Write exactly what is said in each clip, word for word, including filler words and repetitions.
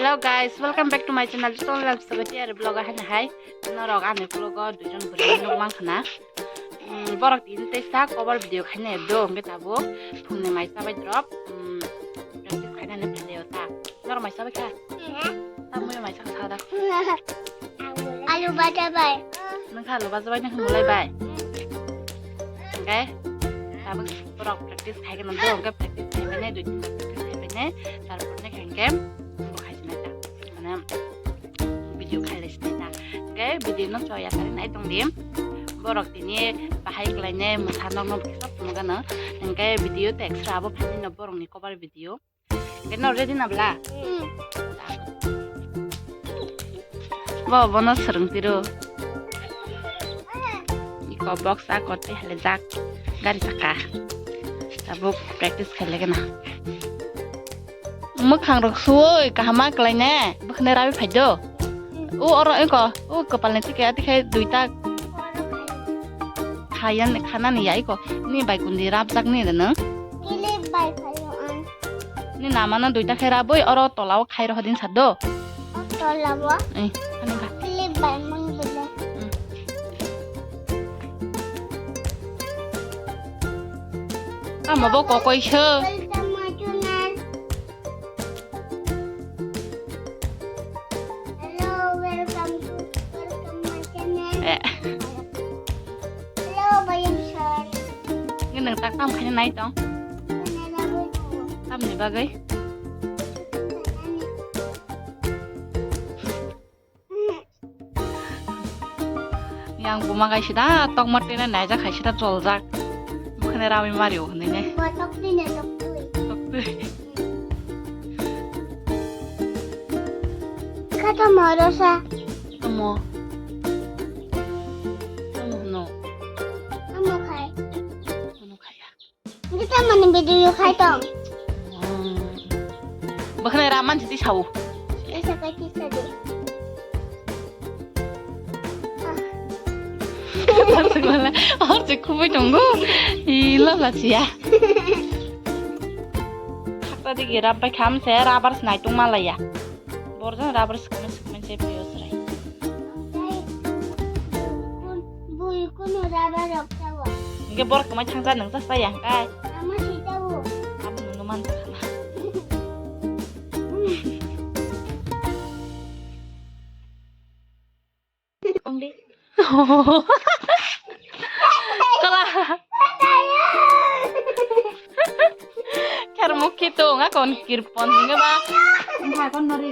Hello guys, welcome back to my channel. Chwng lab sabati ari vlog a hana hai. Norok ani vlog o duijon bwrwi nuk mang khana. Mm, borok tin tei sa cover video khaina do hwnkhe tabuk phungni mai chabai drop. Mm, practice khaina ni phalio ta. Norok mai chabai kha? Tamoi mai chang sa da. Alu bhaja bai. Nang kha alu bhaja bai nang mulai bai. Hwnkhe tabuk borok practice khai gana do hwnkhe practice khai bene dui tin practice khai bene tarpor ne khai hwnkhe bo khai sinai ta. Mane video khai lai sinai ta. Hwnkhe video no choya kari nai tong di. Borok tini bahai klai ne mwsa nok no kisa phunuk gana. Hwnkhe video te extra abo phani no borok ni cover video. Hwnkhe no ready na bla? Hmm. Bo, bono swrwng tiro. Iko box a kote hale jak gari chaka. Tabuk practice khai lagena. Mwkhang rok suoi kaham ma klai ne. Bwkhwnai rabi phai do. O oro iko, o kwpal ni tike ati khai duita. Khayan khanani ya iko. Ni bai kundi rap jak ni reno. Clip bai phaio ang. Ni namano duita khe rabwi oro tolao khai roho din sado. O tolao? Eh, ani ba. Clip bai mung bele. Hmm. Tamo bo kokoi se. Welcome my channel. Hello, welcome to, welcome my channel. Eh. Hello, Bayam Sir. Ini nang tak tam khaina nai tong. Tamni bagwi. Yang buma gai sida tokma tene naijak hai sida joljak. Bukhane rawi mario hinui ne. Bo toktui ne toktui. Toktui. Kata moro sa. Tomo. Tomo no. Amo khai. Amo khai ya. Kita mani video khai tong. Bukhane raman siti sau. Isa kai tisa de. Hor se khubui tongo. I la la chiya. Khakta digi rab bai kham se rabar snai tong malaya. Borjang rabar swkang swkang se pio srai. Bui kunu rabar rok chawa. Hingke borok kwmai thangsa nang sa saya hingkai. Ama si chawo. Abo nunu man sa khana. Ongdi. Kala. Kher mukhi to nga kon kirpon hinga ba. Nga kon nori.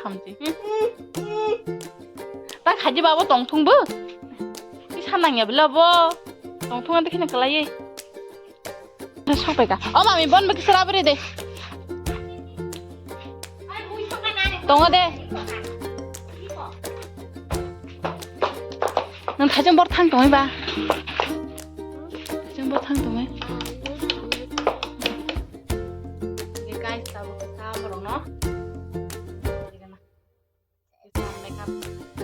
Thamchi. Ta khaji babo tongthung bo. Isa nangya bila bo. Tongthung ante khina kalai. Sokpeka. O mami, bon beki sera beri de. Tongo de. Nang thajeng bor thang tongoi ba. Thajeng bor thang tongoi. Guys, tabuk sa borok no. Makeup.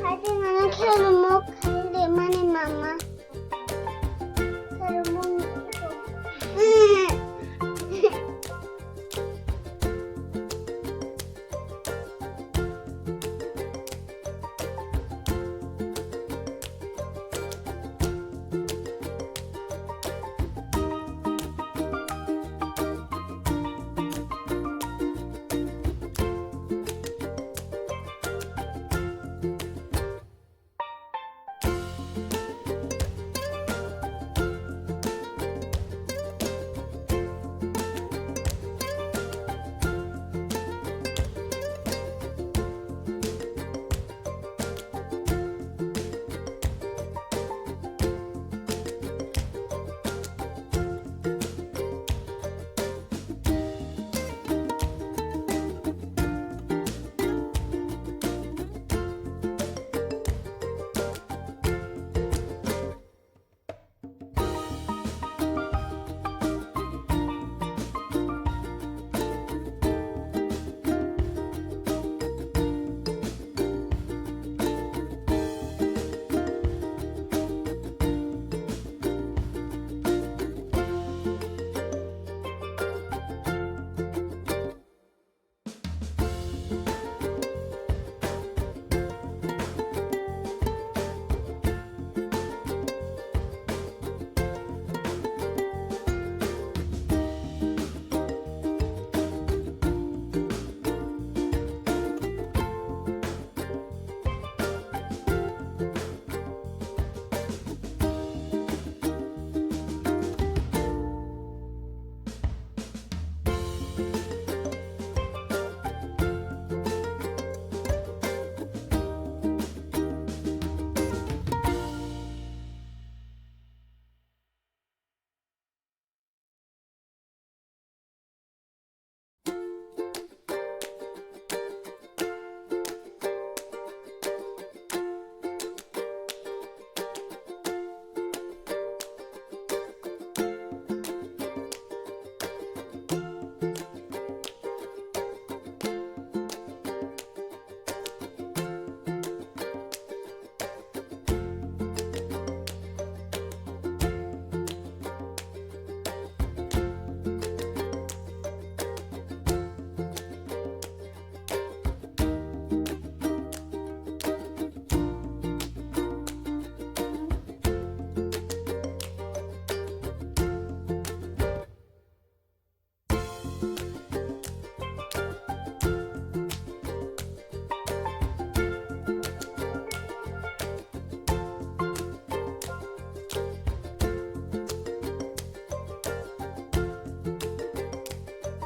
Hadi mana khelmo khande mani mama. Khelmo.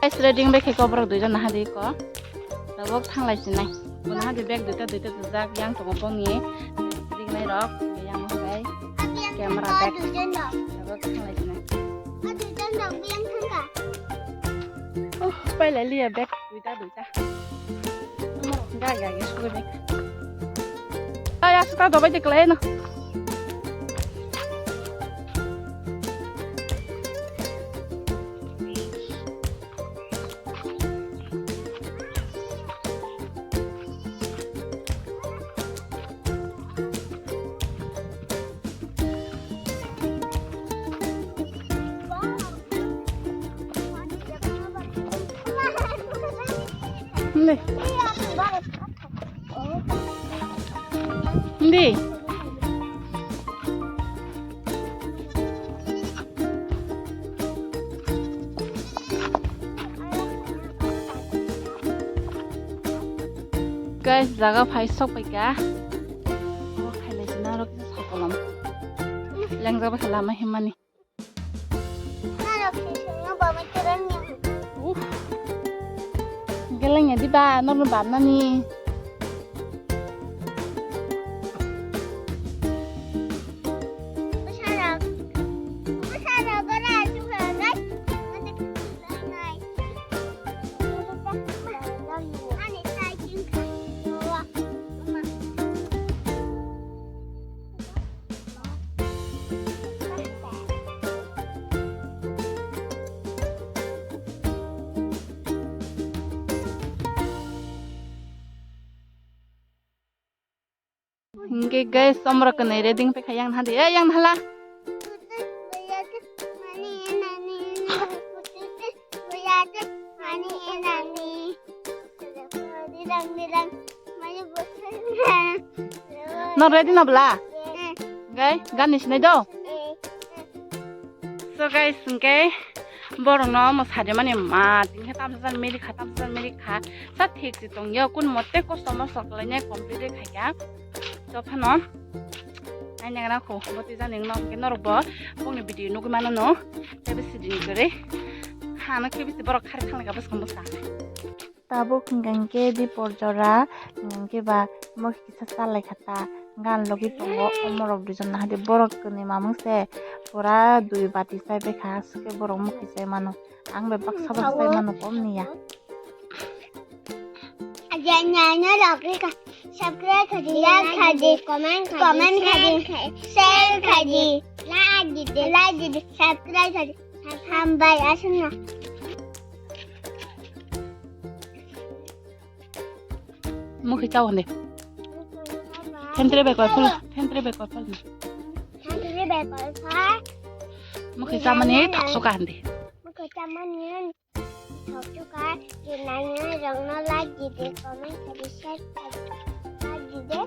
Guys, ready bai khe borok duijon naha di ko. Tabok thanglai sinai. Bo naha di bag duita duita twijak yang tongo bongni. Ringnai rok yang hai. Camera bag. Tabok thanglai sinai. Oh, pailai liya bag duita duita. Ga ga ga sugui bag. Ay, aswk ta dobai de kwlai no. Hindi. Hindi. Guys, jaga phai sok pai ka. Oro khailai sina oro kisa sokolom. Lengjak bai kha lama himani. Uff. Geleng ya di ba, normal bab nani. Hingke guys, omorok kwnwi ready wngpai kha yang naha di, eh, yang nahala. No ready no bla? Gai, gan ni sinai do? So guys, hingke borok no mo sari mani ma, tingkhe tamsa jan meri kha, tamsa jan meri kha. Sa thik si tong yo, kun mote kosto mosto khlai nai complete khai kha. To phano, ai nang na ko, boti jan ning no, ke norok bo, bongni video nugui mano no, tebe si din kore. Hano khe bisi borok khari thang kha bwskang bwsa. Tabuk hingka hingke di por jora, hingke ba mo kisa chalai kha ta, gan logi tongo, omorok duijon naha di borok kwnwi mamung se pura dui bati chai bai kha, aswk khe borok mukhi chai mano, ang bai baksa baksa chai mano kom ni ya. Subscribe khaidi, like khaidi, comment khaidi, share khaidi, like didi, like didi, subscribe khaidi. Hambai, aswkno. Mukhi chao hande. Thentre bai koi phul, thentre bai koi phul. Thentre bai koi phul. Mukhi chamani thoksoka hande. Mukhi chamani thoksoka, kinani rongno like didi, comment khaidi, share khaidi, like didi.